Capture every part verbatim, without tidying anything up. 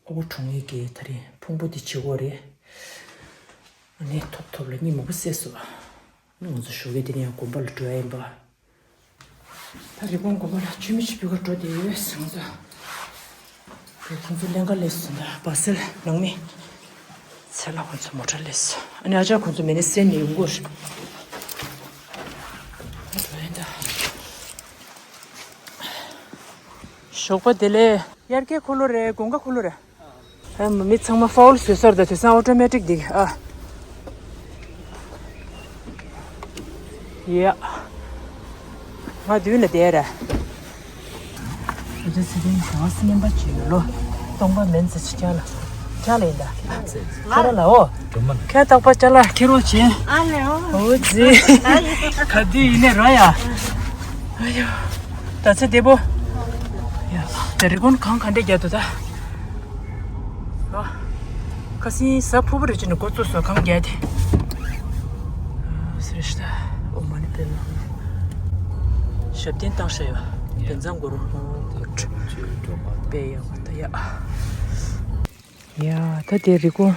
ཨོ་གྲོང་ཡིག་གི་ད་རིང་ཕུང་པོ་འདི་བྱེད་དགོས་རེད། ཨ་ནི་ཐོབ་ཐོབ་ལ་གཉིད་མོག་པོ་སད་སོང་། ཨ་ནི་ང་ཚོ་ཞོགས་ཀས་དེ་ནས་ཡང་དགོན་པ་ལ་འགྲོ་ཡ་ཡིན་པ། ད་རི་བོང་དགོན་པ་ལ་མཆོད་མེ་ཞིག་ཕུལ་ག་འགྲོ་བསྡད་ཡོད་ཟེར་ང་ཚོ། ཁོང་ཚོ་ལྷན་ཁ་སླེབས་སོང་། ད་བ་སེལ་ནང་མི་ཚེ་ལྷ་ཁོང་ཚོ་མོ་ཊ་སླེབས་སོང་། ཨ་ནི་ཨ་ཅག་ཁོང་ཚོ་མེ་ནི་སེན་ནས་ཡོང་གི་ཡོད་རེད། ཞོགས་པ་བདེ་ལེགས། དབྱར་ཁའི་འཁོར་ལོ་རེད། དགུན་ཁའི་འཁོར་ལོ་རེད། ཨ་མ་མི་ཚང་མ་ཧྥའོལ་བཟོས་ཚར། ད་དེང་སང་ཨོ་ཊོ་མེ་ཊིག་འདི་ཨ། ཡ། ང་མདུན་ལ་བསྡད་ར། ཨ་ཅག་ཚེ་རིང་ག་བ་སེམས་པ་ཅིག་ཡོད་ལོ། སྟོང་པ་མིན་ཙི་ཅི་ཅག་ལ། ཅག་ལ་ཡིན་ད། ཁྱེད་ར་ལ་འོ། ཁྱེད་རྟག་པ་ཅག་ལ་ཁྱེད་རོགས་བྱེད། ཨ་ལེ་འོ། འོ་ཙི། ག་དུས་ཡིན་ནས་ར་ཡ། ཨ་ཡོ། ད་ཚེ་བདེ་པོ། ཡ། ད་རི་ཀོན་གང་ག་འདྲས་རྒྱག་འདུག་ད། ཨ། ཁ་སང་གཟའ་ཕུར་བུ་རེ་བྱས་ནས་འགོ་བཙུགས་སོང་། གང་རྒྱག་དེ། ཨ་སེ་རེ་ཤི་ད། ཨོ་མ་ཎི་པདྨེ། ཞབས་བརྟན་བཏང་ཤག་ཡ། བན་ཚང་གུ་རུ། དཔེ་ཡག་པོ་ད་ཡ། ཡ་ད་དེ་རི་ཀོན་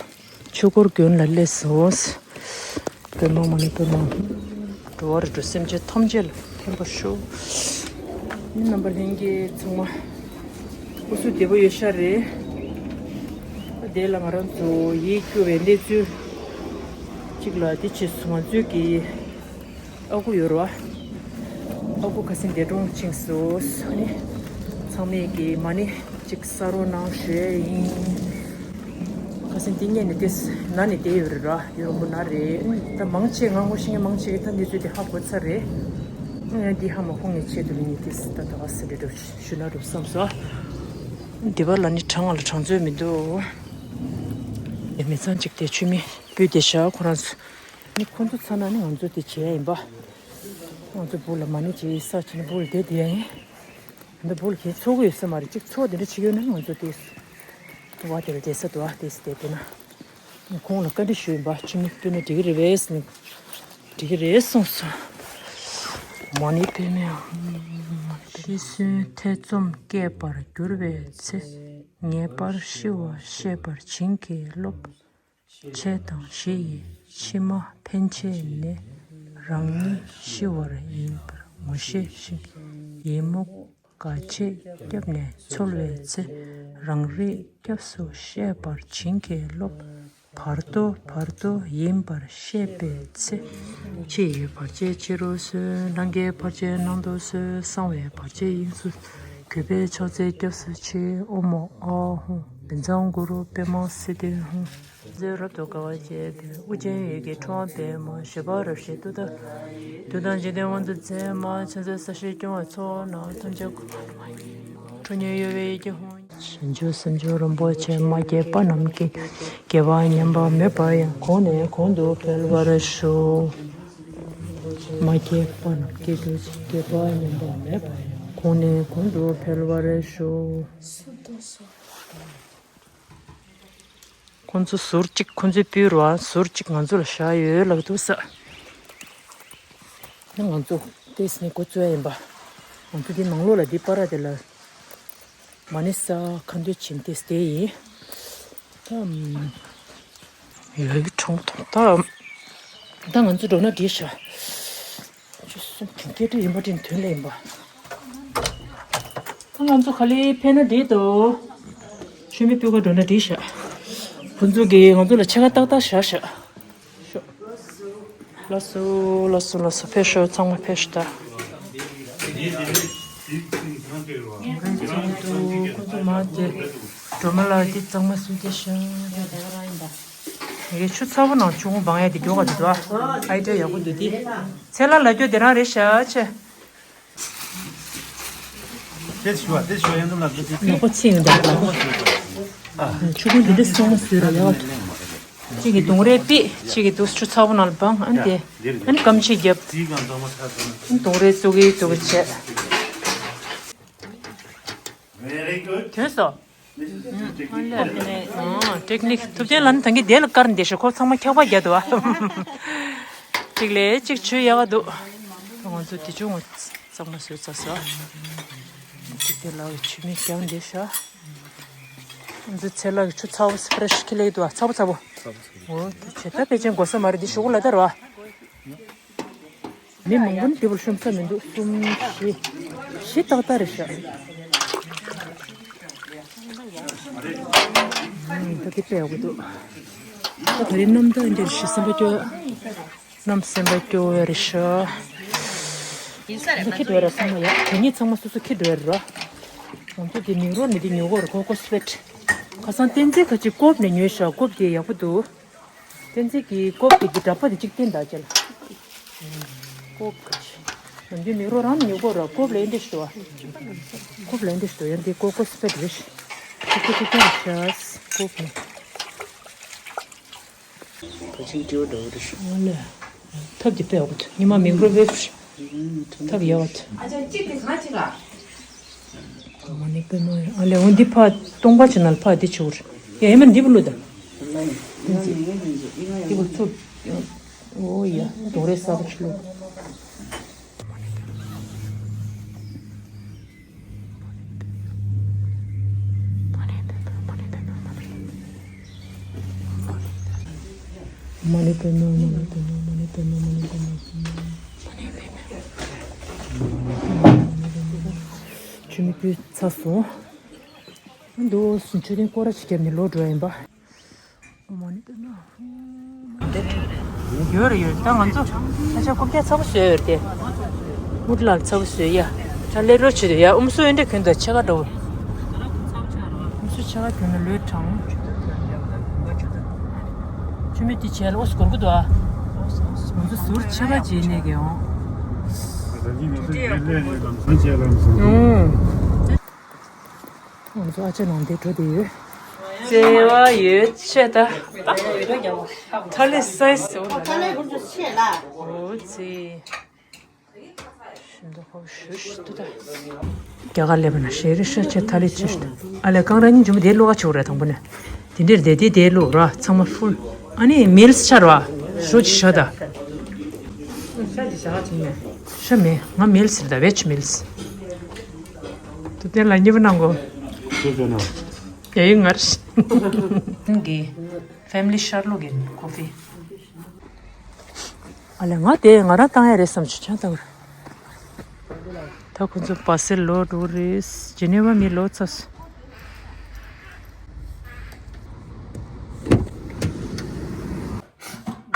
ཆོས་འཁོར་དགོན་ལ་སླེབས་སོང་། པདྨ་མ་ཎི་པདྨ། འགྲོ་བ་རིགས་དྲུག་སེམས་ཅན་ཐམས་ཅད་ལ་ཕན་པར་ཤོག། མི་རྣམ་པ་ལྷན་རྒྱས་ཚང་མ་སྐུ་གཟུགས་བདེ་པོ་ཡོད་ཤག་རེད། དེ་ལ་ང་རང་ཚོ་ཡིད་སྐྱོ་བའི་གནས་ཚུལ་གཅིག་ལ། དེ་ཕྱིས་སུ་ང་ཚོའི་གི་ཨ་ཁུ་ཡོད་རེད་བ། ཨ་ཁུ་ཁ་སང་འདས་གྲོངས་ཕྱིན་སོང་། ཨ་ནི་ཚང་མས་ཀྱི་མ་ཎི་གཅིག་གསར་རོ་གནང་ཞུ་ཡས་ཡིན། ཁ་སང་འདི་ཉིད་ནས་དེ་ན་ནས་བསྡད་ཡོད་རེད་ར། ཡུ་རོབ་པོ་ན་རེད། ད་མང་ཆེ་ང་ངོ་ཤེས་མཁན་མང་ཆེ་གི་ད་གནས་ཚུལ་དེ་ཧ་གོ་ཚར་རེད། ཨ་འདི་ཧ་མ་གོ་མཁན་ཆེད་དུ་ནི་དེ་ད་ད་ག་སེ་འདྲ་འདྲ་ཞུ་ན་འགྲོ་བསམ་སོང་། འདི་བ་ལ་ནི་གྲང་ང་ལ་གྲང་ཚོད་མི་འདུག། དེ་མི་ཚང་གཅིག་དེ་མཆོད་མེ་སྤུས་བསྡད་ཤག་ཁོ་རང་ཚོ། ནི་ཁོ་ཚོ་ཚར་ན་ནི་ང་ཚོ་དེ་བྱེད་ཡ་ཡིན་པ། ང་ཚོ་སྦུག་ལ་མ་ཎི་བྱེད་ས་བྱེད་ནི་སྦུག་ལ་བསྡད་བསྡད་ཡ་ཡིན། འདི་སྦུག་ལ་ཁྱེད་ཚོགས་ཀྱི་ཡོད་ས་མ་རེད། གཅིག་ཚོགས་དེ་འདྲ་བྱེད་ཡོད་ན་ང་ཚོ་དེ་བ་དེ་ལ་བསྡད་ས་འདུག་ཨ། དེ་སི་དེ་དེ་ན་ཁོང་ལ་བཀའ་འདྲི་ཞུས་ཡིན་པ། མཆོད་མེ་སྤུས་ན་འགྲིག་གི་རེད་པས་ཟེར་ནས། འགྲིག་གི་རེད་གསུངས་སོང་། མ་ཎི་པདྨེ། ཤི་གསོན་ཐེ་ཚོམ་སྐྱེས་པར་གྱུར་པའི་ཚེ། ངེས་པར་ཤི་བ་ཤེས་པར་བྱིན་གྱིས་རློབས། ཆོས་དང་ཞི་ཡི་མཆི་མ་ཕན་ཆད་ནས། རང་ཉིད་ཤི་བ་ཡིན་པར་ངོ་ཤེས་ཤིང་། ཡི་མུག་ག་ཆད་སྐྱབས་ནས་འཚོལ་བའི་ཚེ། རང་རིག་སྐྱབས་སུ་ཤེས་པར་བྱིན་གྱིས་རློབས། བར་དོ་བར་དོ་ཡིན་པར་ཤེས་པའི་ཚེ། ཕྱི་ཡི་བར་ཆད་ཕྱི་རུ་སོལ། ནང་གི་བར་ཆད་ནང་དུ་སོལ། གསང་བའི་བར་ཆད་དབྱིངས་སུ། གུས་པས་ཕྱག་འཚལ་སྐྱབས་སུ་མཆི། ཨོཾ་ཨཱཿཧཱུྃ། བཛྲ་གུ་རུ་པདྨ་སིདྡྷི་ཧཱུྃ། མཛོད་རབ་ཏུ་དགའ་བ་བཅས་པའི། དབུ་ཅན་འོད་ཀྱི་ཕྲེང་བ་པདྨ། བཞད་པ་རབ་བཞད་ཏུཏྟཱ། མདོས་དང་འཇིག་རྟེན་དབང་དུ་མཛད་མ། ཕྱག་འཚལ་ས་གཞི་སྐྱོང་བའི་ཚོགས་རྣམས་ཐམས་ཅད་ཀུན། ཁྲོ་གཉེར་གཡོ་བའི་ཡི་གེ་ཧཱུྃ། བྱང་ཆུབ་སེམས་མཆོག་རིན་པོ་ཆེ། མ་སྐྱེས་པ་རྣམས་སྐྱེ། སྐྱེས་པ་ཉམས་པ་མེད་པར་ཡང་། གོང་ནས་གོང་དུ་འཕེལ་བར་ཤོག། མ་སྐྱེས་པ་རྣམས་སྐྱེ་གྱུར་ཅིག། སྐྱེས་པ་ཉམས་པ་མེད་པར་ཡང་། གོང་ནས་གོང་དུ་འཕེལ་བར་ཤོག། ཁོང་ཚོ་ཟུར་གཅིག་ཁོང་ཚོའི་སྤུན་རེད་བ། ཟུར་གཅིག་ང་ཚོ་ལ་བཞག་ཡོད་ལབ་འདུག་ས། ང་ཚོ་ཏོག་ཙམ་འགོ་བཙུགས་ཡ་ཡིན་པ། ང་ཚོ་འདི་ནང་ལོགས་ལ་འདི་པར་དེ་ལ་མ་ཎི་ས་ཁ་འདོན་བྱེད་ཏོག་ཙམ་དེ་ཡིན། ད་ཡོད་གྲོང་ཐོང་ད། ད་ང་ཚོ་འགྲོ་ན་འགྲིག་ཤག། ཆུ་སུམ་དྲུག་སྐད་སྒྲ་ཡིན་པ་དྲན་དོན་ལ་ཡིན་པ། ང་ཚོ་ག་ལེ་ཕེབས་ན་འགྲིག་འདུག། ཆུ་མིག་སྤོས་ཀ་འགྲོ་ན་འགྲིག་ཤག། ཁོང་ཚོ་གིས་ང་ཚོ་ལ་ཕྱེད་ཀ་ཏག་ཏག་བཞག་ཤག། ཤོག། ལགས་སོ་ལགས་སོ་ལགས་སོ། ཕེབས་ཤོག། ཚང་མ་ཕེབས་ཤོག་ད། ཁོང་ཚོ་མ་དེ་སྒྲོལ་མ་ལགས་དེ་གཙང་མ་བཟོས་ཏེ་ཤག། ངས་ཆུ་ཚ་པོ་ནང་ཆུ་བོ་སྦང་ཡ་དེ་མགྱོགས་ག་དེ་འདུག་ཨ། ཨའི་ཌི་ཡ་ཡག་པོ་འདུག་དེ། ཚེ་ལྷ་ལ་རྒྱོ་དེ་རང་རེད་ཤག་ཆེ། དེ་ཞུ་བ་དེ་ཞུ་ཡང་འདུག་ལ་དེ་དེ། ནག་པོ་ཚིག་ཡོང་འདུག་ལ། ཨ། ཆུ་བོ་འདི་འདྲ་སོང་ན་བཟོས་ར་ཡག་པོ། གཅིག་གིས་ལྡུམ་རའི་པི། གཅིག་གིས་འདུག་ཆུ་ཚ་པོ་ནང་ལ་སྦང་། ཨ་ནི་དེ། ཨ་ནི་སྐམ་ཕྱེ་བརྒྱབ། ལྡུམ་རའི་བཙུགས་ཀྱི་བཙུགས་ཀྱི་བྱས། Very good. ཐོན་སོང་། ཨང་། ཊེག་ནིག་ཐུབ་བསྟན་ལགས་ནི་ད་གིན་དེ་ལ་བཀར་ནས་བསྡད་ཤག། ཁོ་ཚང་མ་འཁྱག་པ་བརྒྱབ་འདུག་ཨ། གཅིག་ལས་གཅིག་བྱུས་ཡག་ག་འདུག། ང་ཚོ་དེ་ཆུང་ངུ་གཙང་མ་བཟོས་ཚར་སོང་། གཅིག་དེ་ལ་ཆུ་མིག་རྒྱང་བསྡད་ཤག། འདི་ཚེ་ལག་ཆུ་ཚ་བོ་ཕེ་རེ་ཤི་ཁི་ལེ་འདུག་ཚ་བོ་ཚ་བོ། ཚ་བོ་ཚ་བོ། འོ་དེ་བྱས་ད་ཕལ་ཆེར་དགོས་ས་མ་རེད། འདི་ཞོག་ལ་དར་བ། མི་མང་པོ་ནི་དེ་བོར་ཤོམ་ས་མི་འདུག་གསུམ་བཞི། བཞི་ཏག་ཏག་རེད་ཤག་ད་དེ་སྤེལ་དགོས་འདུག་ད་ག་རེ་གནམ་ད་འདིར་ཤི་སེམས་པ་སྐྱོ། གནམ་སེམས་པ་སྐྱོ་བའི་རེད་ཤག་ད་ཁྱི་འགྲོ་ར་ཚང་མ་ཡ། དེ་གཉིས་ཚང་མ་སོ་སོ་ཁྱི་འགྲོ་ར། ང་ཚོ་དེ་མིག་རོ་ནི་དེ་ཉོ་གོ་ར་ཀོ་ཀོ་སི་པེ་ཊི། ཁ་སང་བསྟན་འཛིན་ཁ་ཅིག་ཀོབ་ནས་ཉོས་ཤག་ཀོབ་དེ་ཡག་པོ་འདུག་བསྟན་འཛིན་གྱི་ཀོབ་དེ་གི་འདྲ་པ་དེ་གཅིག་བསྟན་ད་ཅེ་ལ། ཀོབ་ཁ་ཅིག་ནམ་རྒྱུན་མིག་རོ་རང་ཉོ་གོ་ར་ཀོབ་ལ་ཨེ་འདྲ་ཞིག་འདུག་བ། ཀོབ་ལ་ཨེ་འདྲ་ཞིག་འདུག་ཡང་དེ་ཀོ་ཀོ་སི་པེ་ཊི་རེད་ཤག་ཀོབ་ནས། ཕ་ཆིང་ཀེའུ་འདྲ་བོ་རེད་ཤག་ཨ་ལས། ཐབ་ཀྱི་དཔེ་འོག་ཏུ་ཉི་མ་མིག་རོ་བེབས། ཐབ་ཡག་འོག་ཏུ། ཨ་ཅག་གཅིག་གིས་གང་བྱེད་ག་མ་ནི་པེ་མ་ཡོད། ཨ་ལས་འོ་འདི་ཕ་སྟོང་པ་ཆེ་ན་ལ་ཕ་འདི་ཆེ་བོར། ཡ་ཡེ་མ་འདི་བུ་ལུ་ད། འདི་བུ་ཚུགས། འོ་ཡ་དོ་རེ་ས་བ་ཆུ་ལུ། མ་ནི་པེ་མ། མ་ནི་པེ་མ། མ་ནི་པེ་མ། མ་ནི་པེ་མ། ཆུ་མིག་པུས་ཚ་སོང་། འདུག་སུན་ཆུ་ཐིང་སྐོར་ར་ཅིག་བརྒྱབ་ནས་ལོག་འགྲོ་ཡིན་པ། མ་ནི་པེ་མ། ཡོད་རེད་ཡོད། ད་ང་ཚོ་ཨ་ཅག་རྐུབ་བཀྱག་ཚ་པོ་བཟོས་ཡོད་དེ། མུ་ཏི་ལགས་ཚ་པོ་བཟོས་ཡ། ད་སླེབས་རོགས་བྱེད་དུ་ཡ། ཨུམ་སུ་ཨེ་འདྲ་གྱོན་དང་ཕྱེད་ཀ་འདྲ་བོ། ཨུམ་སུ་ཕྱེད་ཀ་གྱོན་ན་ལོས་དྲང་། ཆུ་མིག་དེ་བྱས་ལ་ཨོ་སི་གོར་གི་འདུག་ཨ། ང་ཚོ་ཟུར་ཕྱེད་ཀ་བྱས་ནས་གི་འོང་། ཨུམ། ང་ཚོ་ཨ་ཅག་ནང་དེ་འགྲོ་བསྡད་ཡོད། བརྩེ་བ་ཡོད་ཆེ་ད། ཐ་ལི་སའི་སི་འོ་ན། ཐ་ལི་ཁོ་ཚོ་ཆེ་ལ། འོ་ཙི། ཤིན་ཏུ་ཧོབ་ཞུ་ཞུ་ཏུ་ད། རྒྱ་གར་སླེབས་པ་ན་ཤེ་རི་ཤ་ཆེ་ཐ་ལི་ཆེ་ཤུ་ཏུ། ཨ་ལས་རྐང་ར་གཉིས་འཇུ་མོ་དེ་ལོག་ག་ཆོག་རེད་དང་པོ་ནས། དེ་འདྲེར་དེ་དེ་དེ་ལོག་ར་ཚང་མ་ཧྥུལ། ཨ་ནི་མིལ་སི་ཆར་བ། ཞོ་ཅི་ཤ་ད། ཤ་ཅི་ཤ་ཅི་ནས། ཤ་མེད། ང་མིལ་སི་རེད་ད། བེ་ཇི་མིལ་སི། དུ་དེ་ལ་གཉིས་པ་གནང་གོ། ཤོ་ཅི་ན། ཡ་ཡི་ངར་ཤི། གི། ཕེ་མི་ལི་ཤར་ལོ་གིན་ཀོ་ཕི། ཨ་ལས་ང་དེ་ང་རང་བཏང་ཡ་རེད་བསམ་བྱུང་ཆང་བཏང་། ད་ཁོ་ཚོ་བ་སེལ་ལོ་འགྲོ་རེད། ཇི་ནེ་ཝ་མི་ལོ་ཚ་སོ།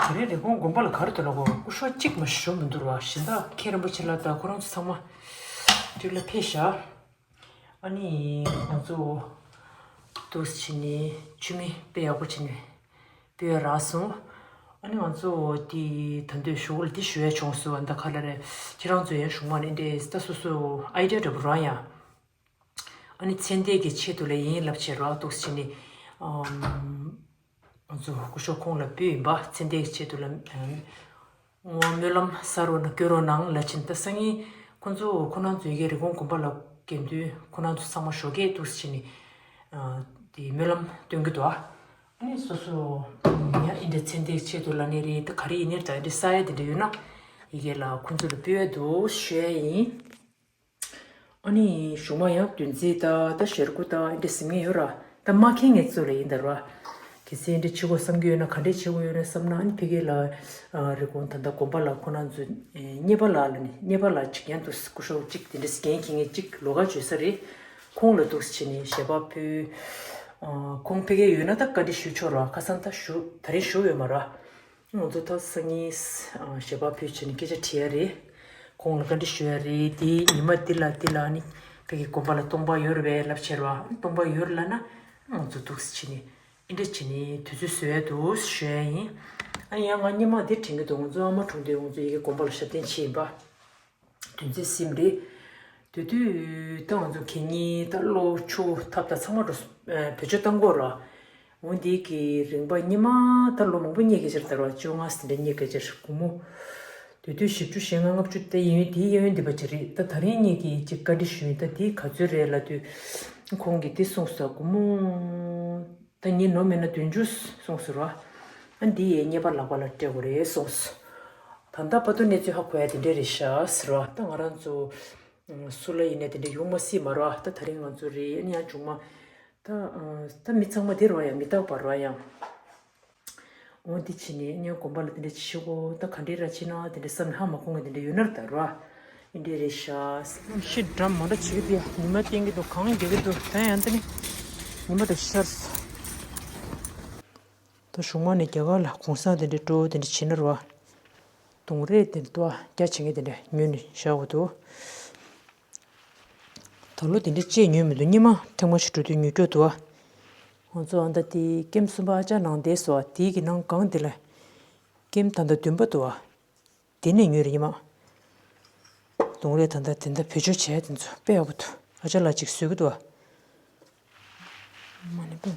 དེ་རིང་རི་ཀོན་དགོན་པ་ལ་ག་རེ་འདུག་ལ་གོ་སྐུ་ཞབས་གཅིག་མ་ཞུ་མི་འདུག་ར། གཞན་དག་མཁན་རིན་པོ་ཆེ་ལ་ད་ཁོ་རང་ཚོ་ཚང་མ་ཏྲིག་ལ་ཕེབས་ཤག་ཨ་ནི་ང་ཚོ་འདུག་སེ་བྱས་ནས་ཆུ་མིག་དཔེ་ཡག་པོ་བྱས་ནས་སྤོས་རག་སོང་། ཨ་ནི་ང་ཚོ་དེ་ད་འདོད་ཞུ་གུ་ལ་དེ་ཞུ་ཡ་བྱུང་སོང་། ཨ་ད་ག་ལ་རེད། ཁྱེད་རང་ཚོ་ཡང་ཞུ་མ་ནས་འདྲེ་ད་སོ་སོ་ཨའི་ཌི་ཡ་འདྲ་པོ་རག་ཡ། ཨ་ནི་ཚེ་འདས་ཀྱི་ཆེད་དུ་ལ་ཡིན་ལབ་བྱས་ར་འདུག་སེ་བྱས་ནས་ཨམ། ང་ཚོ་སྐུ་ཞབས་ཁོང་ལ་ཕུལ་ཡིན་པ། ཚེ་འདས་ཀྱི་ཆེད་དུ་ལ་ཨ། བསྔོ་བ་སྨོན་ལམ་ས་རོ་ན་སྐྱོ་རོ་ནང་ལ་ཕྱིན་ད་སང་ཉིན་ཁོ་ཚོ་ཁོ་རང་ཚོ་ཡི་གེ་རི་ཀོན་དགོན་པ་ལ་དགེ་འདུན་ཁོ་རང་ཚོ་ཚང་མ་ཞོགས་ཀས་འདུག་སེ་བྱས་ནས་ཨ། དེ་སྨོན་ལམ་སྟོན་གྱི་འདུག་ཨ་ནི་སོ་སོ་ཡང་ཨིན་འདྲ་ཚེ་འདས་ཀྱི་ཆེད་དུ་ལ་ནི་རེད། ད་ག་རེ་ཡིན་ནའི་ད་ཨིན་འདྲ་ས་ཡ་དེ་འདྲ་ཡོད་ན་ཡི་གེ་ལ་ཁོ་ཚོ་ལ་ཕུལ་ཡ་འདུག་ཞུ་ཡ་ཡིན། ཨ་ནི་གཞུག་མ་ཡང་བདུན་ཚིགས་དང་ད་ཞེ་དགུ་དང་འདི་འདྲ་ཟིན་ངེས་ཡོད་ར། ད་མ་མཁྱེན་ངེས་ཚོ་ལ་ཡིན་ད་ར། གལ་སྲིད་འདི་འདྲ་བྱེད་དགོས་བསམ་གྱི་ཡོད་ན་ག་འདྲས་བྱེད་དགོས་ཡོད་ན་བསམ་ན། ཨ་ནི་ཕ་གི་ལ་ཨ་རི་ཀོན་ད་ལྟ་དགོན་པ་ལ་ཁོ་རང་ཚོ་ཨེ་གཉེར་པ་ལགས་ལ་ནི་གཉེར་པ་ལགས་གཅིག་ཡང་འདུག་སེ་སྐུ་ཞབས་གཅིག་དེ་འདྲ་འགན་འཁྱེར་མཁན་གཅིག་ལོགས་ཀ་བྱོས་ས་རེད། ཁོང་ལ་འདུག་སེ་བྱས་ནས་ཞལ་པར་ཕུལ། ཨ་ཁོང་ཕ་གི་ཡོད་ན་ད་བཀའ་འདྲི་ཞུ་ཆོག་ར། ཁ་སང་ད་ཞུ་ད་རེས་ཞུ་ཡོད་མ་ར། ང་ཚོ་ད་སང་ཉིན་ཨ་ཞལ་པར་ཕུལ་བྱས་ནས་སྐད་ཆ་དྲི་ཡ་རེད། ཁོང་ལ་བཀའ་འདྲི་ཞུ་ཡ་རེད། དེའི་ཉི་མ་འདི་ལ་འདི་ལ་ནི་ཕ་གི་དགོན་པ་ལ་སྟོང་པ་ཡོད་རེད་པས་ལབ་བྱས་ར། སྟོང་པ་ཡོད་རེད་ལབ་ན་ང་ཚོ་འདུག་སེ་བྱས་ནས་ཨིན་འདྲ་བྱས་ནས་དུས་ཚོད་བཟོ་ཡ་འདུག་ཞུ་ཡ་ཡིན། ཨ་ཡང་ང་སྔོན་མ་འདི་དྲན་གྱི་འདུག་ང་ཚོ་ཨ་མ་གྲོངས་དུས་ང་ཚོ་ཡ་གི་དགོན་པ་ལ་ཞབས་བརྟན་བྱས་ཡིན་པ། དོན་ཚན་གསུམ་རེད། དེ་དུས་ད་ང་ཚོ་གད་སྙིགས་ད་གློག་ཆུ་ཐབ་ད་ཚང་མ་འགྲོ་སོང་། བེད་སྤྱོད་བཏང་དགོས་ར། འོ་འདི་གི་རིང་པ་སྔོན་མ་ད་ལོ་མང་པོ་སྔོན་གྱི་ཆར་ད་ར་བཅོ་ལྔ་ཟིན་འདྲ་སྔོན་གྱི་ཆར་སྒོར་མོ། དེ་དུས་བཞི་བཅུ་ཞེ་ལྔ་ལྔ་བཅུ་ད་གཡས་གཡོན་དེའི་གཡས་གཡོན་འདི་པ་ཅིག་རེད། ད་དེ་རིང་སྔོན་གྱི་ཅིག་བཀའ་འདྲི་ཞུས་ཡིན། ད་དེ་ག་ཚོད་རེད་ལབ་དུས་ཁོང་གིས་དེ་གསུངས་སོང་། སྒོར་མོ། ད་ངས་ནོར་མེད་ན་བདུན་ཅུ་གསུངས་སོང་ར། ཨ་འདི་ཡའི་སྔོན་པ་ལག་པ་ལ་སྤྲད་དགོས་རེད་གསུངས་སོང་། ད་ལྟ་བར་དུ་གནས་ཚུལ་ཧ་གོ་ཡ་དེ་འདྲ་རེད་ཤག་ཟེར་བ། ད་ང་རང་ཚོ་སུ་ལ་ཡིན་ནའི་དེ་འདྲ་ཡོང་མ་སྲིད་མ་ར། ད་དེ་རིང་ང་ཚོ་རེད། ཨ་ནི་ཡང་མཇུག་མ་ ད་ཨ་ད་མི་ཚང་མ་དེ་རོ་ཡང་མི་རྟག་པ་རོ་ཡང་། འོ་འདི་བྱས་ནས་ངས་དགོན་པ་ལ་དེ་འདྲ་བྱེད་དགོས། ད་ག་འདྲའི་ར་བྱེད་ན་དེ་འདྲ་བསམ་ནས་ཧ་མ་གོ་ང་དེ་འདྲ་ཡོད་ན་ར་ད་རོ། འདི་འདྲའི་རེད་ཤག་ཤི་འགྲམ་མ་འདྲ་བྱེད་ཀྱི་འདུག་ཡ། ཉི་མ་བསྟན་གྱི་འདུག་གངས་རྒྱག་གི་འདུག་ད་ཡང་ད་ནི་ཉི་མ་འདྲ་ཤར་སོང་། ད་གཞུག་མ་ནས་རྒྱ་གར་ལ་གུང་སེང་དེ་འདྲ་སྤྲོ་བོ་དེ་འདྲ་བྱེད་ན་ར་བ། དུང་རེ་དེ་འདྲ་རྒྱ་ཆེ་ངེས་དེ་འདྲ་ཉོས་ནས་བཞག་དགོས་འདུག་ད་ལོ་དེ་འདྲ་ཅེས་ཉོས་མི་འདུག་སྔོན་མ་ཐེངས་མ་ཞིག་འགྲོ་དུས་ཉོས་འགྲོ་འདུག་ཨ། ང་ཚོ་ཨ་ད་དེ་ཀེམ་གསུམ་པ་ཨ་ཅག་ནང་བསྡད་སོ། ཨ་དེའི་གི་ནང་གང་དེ་ལ་ཀེམ་ད་ལྟ་བདུན་པ་འདུག་ཨ། དེ་ནས་ཉོས་རེད་སྔོན་མ། དུང་རེ་ད་ལྟ་དེ་འདྲ་བེད་སྤྱོད་བྱས་དེ་ཚོ་དཔེ་ཡག་པོ་འདུག་ཨ་ཅག་ལ་ཅིག་བཟོས་གི་འདུག་ཨ། མ་ཎི་པ།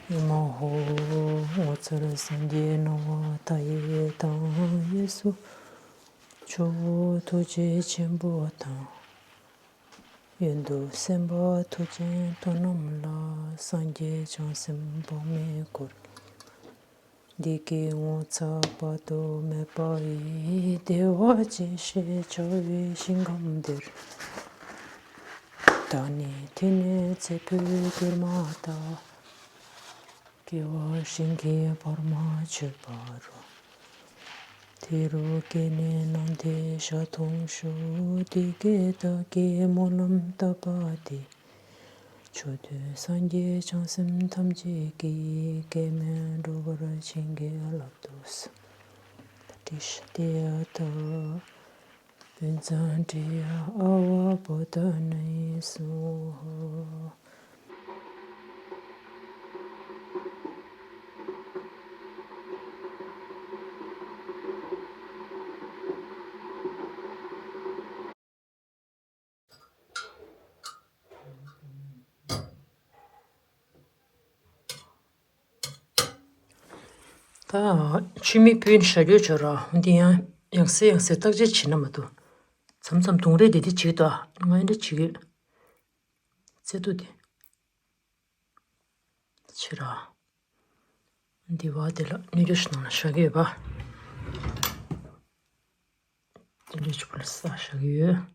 ཨེ་མ་ཧོ། ངོ་མཚར་སངས་རྒྱས་སྣང་བ་མཐའ་ཡས་དང་། གཡས་སུ་ཇོ་བོ་ཐུགས་རྗེ་ཆེན་པོ་དང་། གཡོན་དུ་སེམས་དཔའ་མཐུ་ཆེན་ཐུབ་རྣམས་ལ། སངས་རྒྱས་བྱང་སེམས་དཔག་མེད་འཁོར། འདི་སྐད་ངོ་མཚར་དཔག་ཏུ་མེད་པ་ཡི། བདེ་བ་ཅན་ཞེས་བྱ་བའི་ཞིང་ཁམས་འདིར། བདག་ནི་ཐོས་ནས་ཚེ་འཕོས་གྱུར་མ་ཐག་སྐྱེ་བ་གཞན་གྱིས་བར་མ་ཆོད་པ་རུ། དེ་རུ་སྐྱེས་ནས་སྣང་མཐའི་ཞལ་མཐོང་ཤོག་དེ་སྐད་བདག་གིས་སྨོན་ལམ་བཏབ་པ་དེ། མཆོག་ཐུན་སངས་རྒྱས་བྱང་སེམས་ཐམས་ཅད་ཀྱིས། སྐལ་མེད་འགྲོ་བར་བྱིན་གྱིས་བརླབ་ཏུ་གསོལ། ཏྲི་ཤ་ཏི་ཡ་ཐ། བོད་མཛངས་ཏྲི་ཡ་ཨ་ཝ་བོ་དྷ་ནཱི་སྭཱ་ཧཱ། ད་མཆོད་མེ་ཕུལ་ནས་བཞག་རྒྱུ་བྱོས་ར། འདི་ཡང་ཡང་སེ་ཡང་སེ་བརྟག་དཔྱད་བྱེད་ན་མ་གཏོགས། མཚམས་མཚམས་དུང་རེ་དེ་དེ་བྱེད་དོ། ང་འདྲ་བྱེད་ཀྱི་ཡོད། ཚེ་ཐུ་དེ་ཕྱི་ར། འདི་བ་དེ་ལ་སྣོད་ཆས་ནང་ལ་བཞག་གི་ཡོད་པ། དེ་འདྲའི་ཆུ་བུར་ས་བཞག་གི་ཡོད།